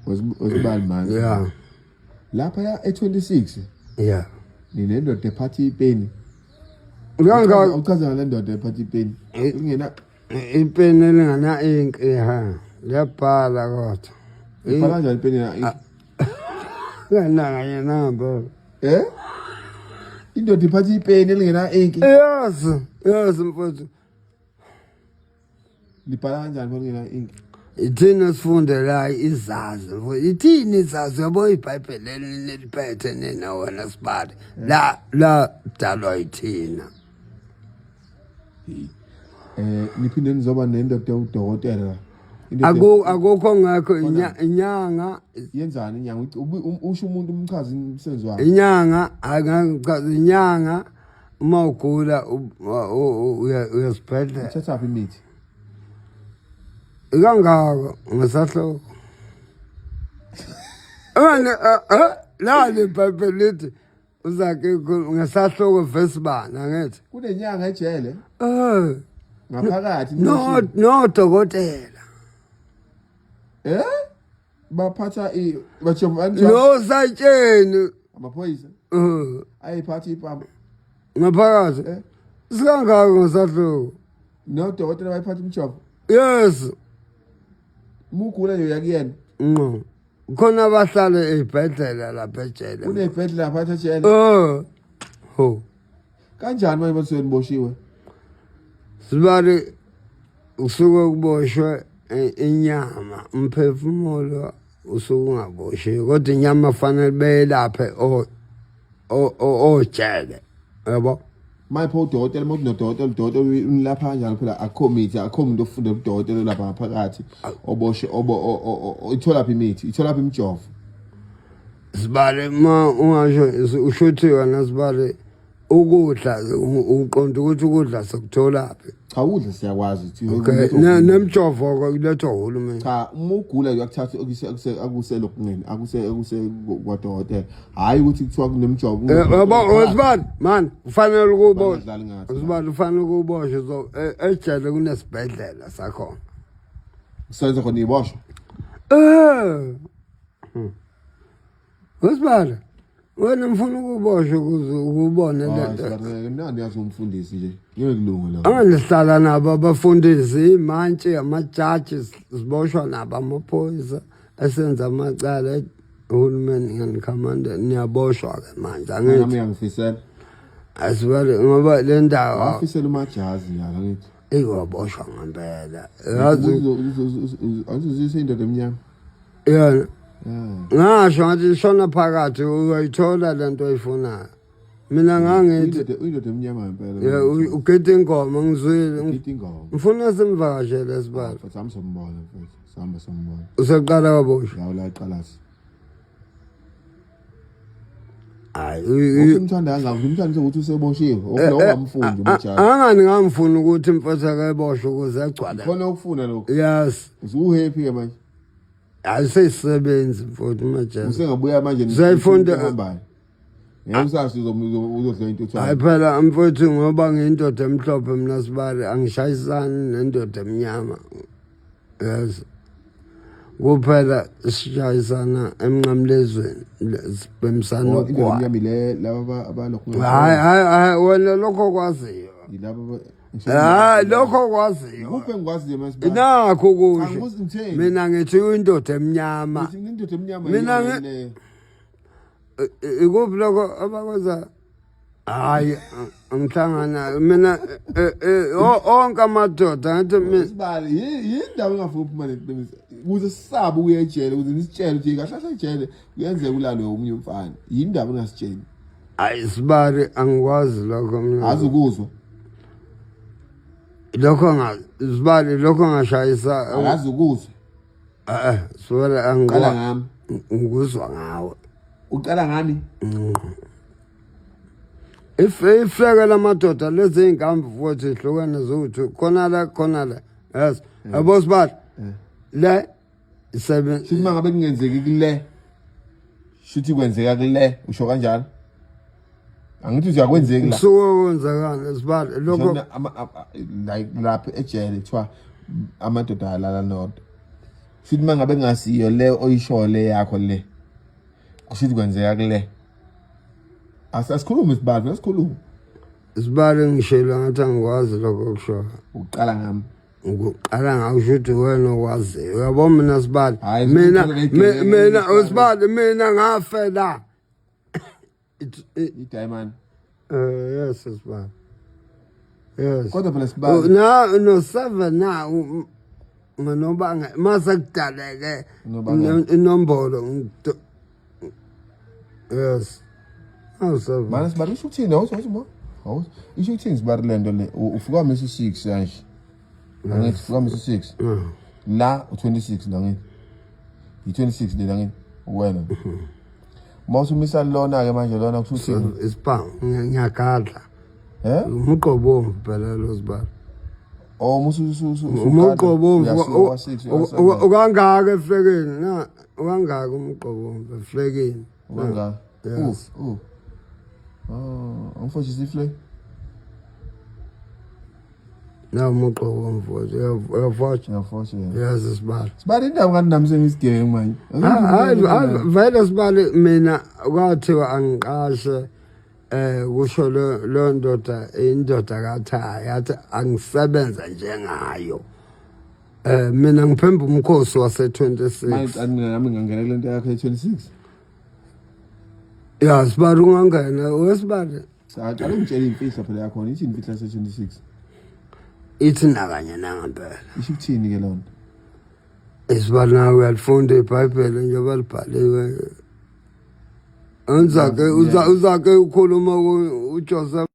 Wesibali manje. Yeah. Lapha ya e26. Yeah. Ninendoda ephatha ipeni. Kangaka uchaza ngale ndoda ephatha ipeni. Ingena ipeni elingana ink ha. Liyabhala kodwa. Ibhala kanjani ipeni na ink? Kananga yena ngempela. Eh? Indoda iphatha ipeni elingena ink. Yes, yes mfowethu. Libhala kanjani pho lingena ink? Ithina sifundela izazi ithini izazi yabo iBhayibheli leli niliphethe nina wena sibali la la dalwa ithina. Eh niphinde nizoba nendoda ewudokotela. Akukho ngakho inyanga yenzani inyanga usho umuntu umchaza umsebenzi wakhe. Inyanga angachaza inyanga uma ugula uyasibhedlela. Uthathaphi imithi? Kangako ngesahloko. Manje la iBhayibheli lithi uzake ngesahloko verse bani angithi? Kunenyanga ejele. Eh. Ngaphakathi. No no dokotela. Eh? Baphatha i batsho No sayitsheni. Amaphoyisa. Eh. Ayiphatha ipampa. Ngaphakathi. Eh? Sikangako ngesahloko. No dokotela bayiphatha umjovo. Yes. Mugula nje uyakuyena. Ngqo. Khona abahlala ezibhedlela lapha ejele. Kunezibhedlela lapha ejele. Eh. Ho. Kanjani manje basuke niboshiwe? Sibali usuke kuboshwe inyama umphefumulo usuke ungaboshiwe kodwa inyama fanele beyelaphe ojele yabo. Manje pho udokotela uma unodokotela udokotela unilapha kanjani phela akukho mithi akukho muntu ofunda ubudokotela lapha ngaphakathi oboshwe obo itholaphi imithi itholaphi imijovo. Sibale uma ungasho ushuthi wena sibale ukudla uqonda ukuthi ukudla sikutholaphi. Cha ukudla siyakwazi ukuthi okay nemjovo kulethwa uhulumeni. Cha uma ugula uyakuthatha akuse akuse lokungeni akuse akuse kwadokotela hayi ukuthi kuthiwa kunemjovo. Yabo sibale man ufanele ukuboshwa. Sibale ufanele ukuboshwa so ejele kunesibhedlela sakhona. Senza khona iboshwa. Eh. Usibala wena ngifuna ukuboshwa ukuze ukubone le nto. Mnandi yazi umfundisi nje. Ngeke kulunge lokho. Angihlala nabo abafundisi, imantshi, amajaji siboshwa nabo amaphoyisa esenza amacala uhulumeni ngiyanikhamanda niyaboshwa ke manje angithi. Nami ngiyangifisela. Asibale ngoba le ndawo. Wafisela umajazi nyalo ngithi. Eyi waboshwa ngempela. Yazi azuzise indoda emnyama. Yona. Ngasho ngathi ishona phakathi uyayithola lento oyifunayo. Mina ngangithi uyindoda emnyama ngempela. Yeah, ugida ingoma ngizwile. Ugida ingoma. Ngifuna simvakashele sibaba. Mfethu hamba sombona mfethu. Sihamba sombona. Useqala waboshwa. Yawo la eqalazi. Hayi umthanda kangaka umthanda ukuthi useboshiwe okungamfundi umjali. Angani ngamfuni ukuthi mfethu akeboshwe ukuze agcwale. Khona ukufuna lokho. Yes. Usuhappy ke manje. Ayiseyisebenzi mfowethu majele. Usengabuya manje Usayifunda uhambayo. Ngeke usasho uzodla intuthwane. Hayi phela mfowethu ngoba ngiyindoda emhlophe mina sibali angishayisani nendoda emnyama. Yes. Kuphela sishayisana emnqamlezweni sibhemisana oh, ukwa. Indoda le laba abalokhu. Hayi hayi hayi wena lokho kwaziyo. Yilaba Hayi lokho kwaziyo. Kuphi engikwaziyo manje? Nakho kusho. Mina ngithi indoda emnyama. Ngithi indoda emnyama Mina ikuphi lokho abakwenza hayi angihlangana mina eh, eh, onke amadoda ngathi mina Sibali yindawo engafuni ukuphuma neqiniso ukuze sisabe ukuya ejele ukuze nisitshele ukuthi kahle kahle ejele kuyenzeka ulalwe omunye umfana yindaba ungasitsheli hayi sibali angikwazi lokho mina azi ukuzwa lokho nga sibali lokho ngashayisa akazi ukuzwa eh sibali qala angikwazi ngami ngikuzwa ngawe uqala ngami If ifleke lamadoda lezi iy'nkambi futhi ihlukene ziwuthi khona la khona la yes yabo sibali le seven shuthi uma ngabe kungenzeki kule shuthi kwenzeka kule usho kanjalo angithi uyakwenzeki la kusuke kwenzekani sibali lokho Shona like lapha ejele kuthiwa amadoda alala nodwa. Shuthi uma ngabe kungasiyo le oyishoyo le yakho le, kushuthi kwenzeka kule. Asikhulume isibalo, asikhulume. Isibalo ngishilo ngathi angikwazi lokho okushoyo. Uqala ngami. Ukuqala ngakusho ukuthi wena okwaziyo. Uyabo mina sibali. Mina mina usibali mina ngafela. I-diamond. Yes sibali. Yes. Kodwa phela sibali. Na no 7 na ngonobanga mase kudaleke inombolo. Yes. Awu 7. Manje sibali usho ukuthini? Awuthi Hawu, isho ukuthini sibari le nto le? Ufuka misa u-6 kanje. Angithi ufuka misa u-6. La u-26 la ngithi. Yi-26 le la ngithi. Wena. Uma usumisa lona-ke manje lona kusho ukuthini? Isibhamu ngiyagadla. Eh? Umqobomvu phela lo sibali. Oh, musu su Umqobomvu ukangaka eflekeni na ukangaka umqobomvu eflekeni. Ukangaka. Uf, uf. Oh, angifoshe iflek. Na umqobomvu uyafosha. Uyafosha. Yazi sibali. Sibali indaba kanti nami sengisigebengu manje. Hayi vele sibali mina kwathiwa angiqashe kusho lo ndoda indoda kaThaya yathi angisebenza njengayo. Mina ngiphemba umkhosi wase 26. Manje mina nami ngingena kule nto yakho ye-26. Ya sibali ungangena wesibali. Cha, qala ungitshele imfihlo phela yakhona ithi imfihlo yase-26. Ithi nakanye nangempela. Isho ukuthini ke lona? Isibali nawe uyalifunda iBhayibheli njengoba libhaliwe. Uzake uzake ukhuluma uJoseph.